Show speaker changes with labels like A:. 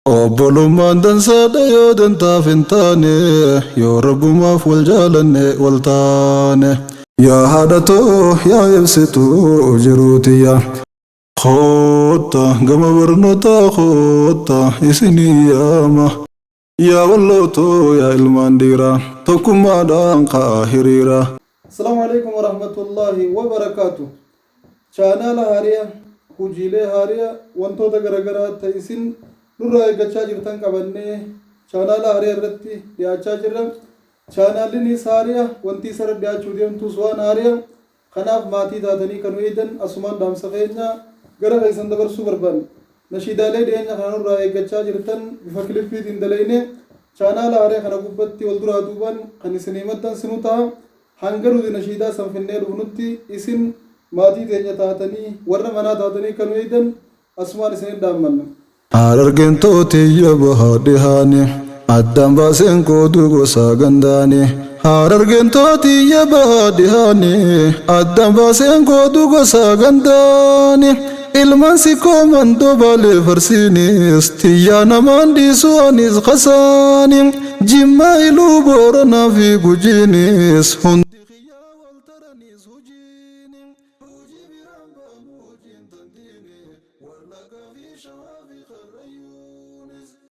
A: Obbolummaan dansaadha yoo dantaaf hin taane, yoo Rabbumaaf wal jaalanne wal taane. Yaa haadha too yaa ibsituu jiruu tiyya. Kootta gama barnootaa kootta isinii yaama. Yaa Walloo too yaa ilmaan dhiiraa tokkummaadhaan ka'aa hiriiraa.
B: Assalamu alaikum warahmatullahi wabarakatuh. Chaanaala haariya, hujiilee haariya, wantoota garagaraa ta isin nurraa eeggachaa jirtan qabannee chaanaala haariya irratti dhiyaachaa jirra. Chaanaallinis haariya, wanti isarra dhiyaachuu deemtus waan haariya. Kanaaf maatii taatanii ka nu eeydan asumaan dhaamsa keenya gara keessan dabarsuu barbaanna. Nashiidaalee dhiyeenya kana nurraa eeggachaa jirtan bifa kilippiitiin dalaynee chaanaala haariya kana gubbatti wal duraa duubaan kan isinii maxxansinu taha. Hanga nuti nashiidaa san finnee dhufnutti isin maatii teenya taatanii, warra manaa taatanii akka nu eeydan asumaan isinin dhaammanna.
A: Harargeen too tiyya bahaa dhihaani Addaan baaseen qoodu gosaa gandaani Harargeen too tiyya bahaa dhihaani Addaan baaseen qoodu gosaa gandaani Ilmaan sikkoo mandoo baalee farsiinis Tiyyaa namaan dhiisu anis kasaani Jimmaa iluu booranaa fi gujiinis Hundi kiyyaa wal taraniis hujiini Hujii biraan baanu hojiin tan diini Wallaggaa fi shawaa fi karrayyuuni.